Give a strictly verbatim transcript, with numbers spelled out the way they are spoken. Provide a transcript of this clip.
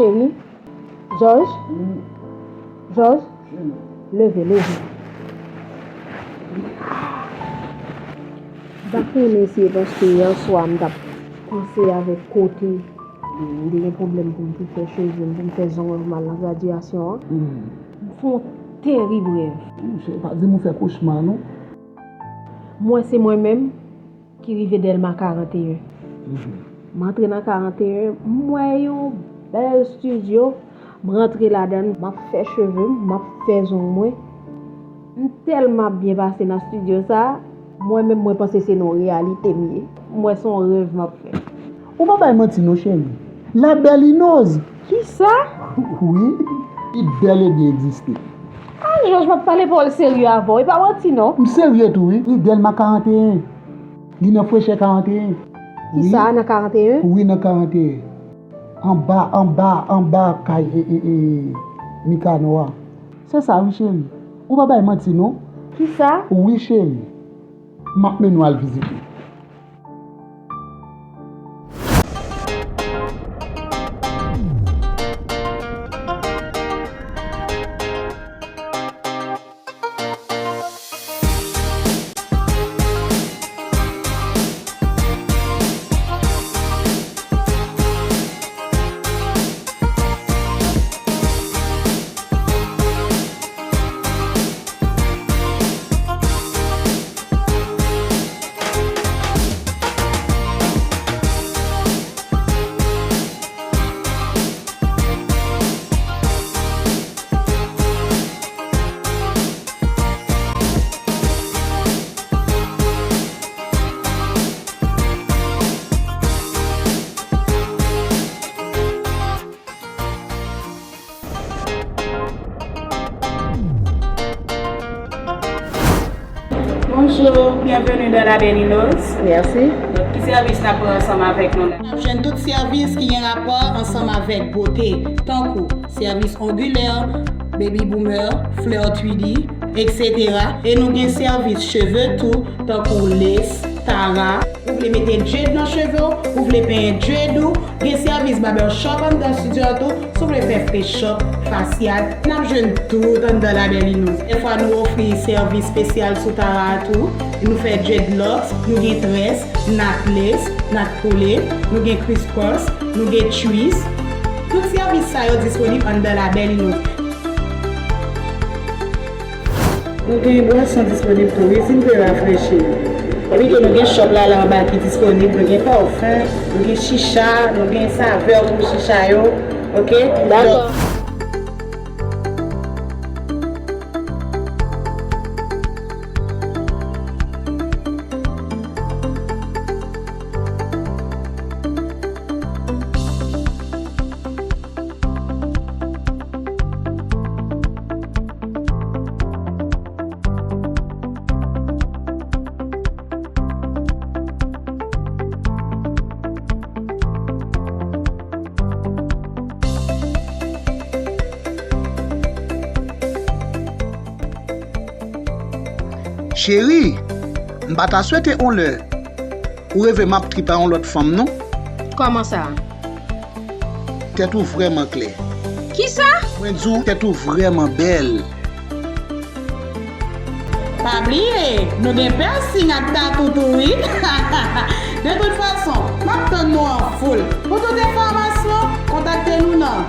Cheri, Jòj, Jòj, leve, leve. M pa konnen si e paske yè swa m t ap panse avèk kote m te gen pwoblèm pou m te fè cheve m, pou m fè zong mwen pou m al nan gradyasyon an. M fè yon terib rèv. Monchè, pa di m ou fè kochma, non. Mwen, se mwen menm ki rive Dèlma karanteyen. M antre nan karanteyen, m wè yon bèl estidyo. M rantre ladan l, m ap fè cheve m, m ap fè zong mwen. M tèlman ap byen pase nan estidyo sa a, mwen menm mwen panse se nan yon reyalite m ye. M wè se yon rèv m ap fè. Ou pa bay manti non, cheri. La Belle Inoz! Kisa? Wi, li bèl e byen egziste. Ah, Jòj, m ap pale pawòl serye avè w, e pa manti non. M serye tou, wi. Wi, Dèlma karanteyen. Li nan frechè karanteyen. Kisa, nan karanteyen? Wi, nan karanteyen. Anba, anba, anba kay e, e, e, Mikano a. Se sa, wi, cheri. Ou pa bay manti non. Kisa? Wi, cheri. M ap mennen w al vizite. Bonjou, byenveni dans la Belle Inoz. Mèsi. Donk, ki sèvis n ap pran ansanm avèk nou la? N ap jwenn tout sèvis ki gen rapò ansanm avèk bote, tankou sèvis ongilè, baby boomer, fleur three D, et cetera. E nou gen sèvis cheve tou, tankou lace, tara. Ou vle mete dread nan cheve w, ou vle penyen dread ou, gen sèvis barbershop anndan estidyo a tou. Si w vle fè face shop, fasyal, n ap jwenn tout anndan La Belle Inoz. Dèfwa nou ofri sèvis espesyal sou tara a tou. Nou fè dreadlocks, nou gen très, knot lace, knot pulled, nou gen crisscross, nou gen twist. Tout sèvis sa yo disponib anndan La Belle Inoz. Nou gen bwason disponib tou wi, si n vle rafrechi. Epi tou nou gen shop la, la anba ki disponib, nou gen parfum, nou gen chicha, nou gen savè pou chicha yo. Oke? Dakò. Cheri, m pa ta swete on lè ou reve m ap trip a on lòt fanm non. Kòman sa? Tèt ou vrèman klè. Kisa? Mwen di w tèt ou vrèman bèl. Pa bliye, nou gen piercing ak tatou tou wi. De tout fason, m ap tann nou an foul. Pou tout enfòmasyon, kontakte nou nan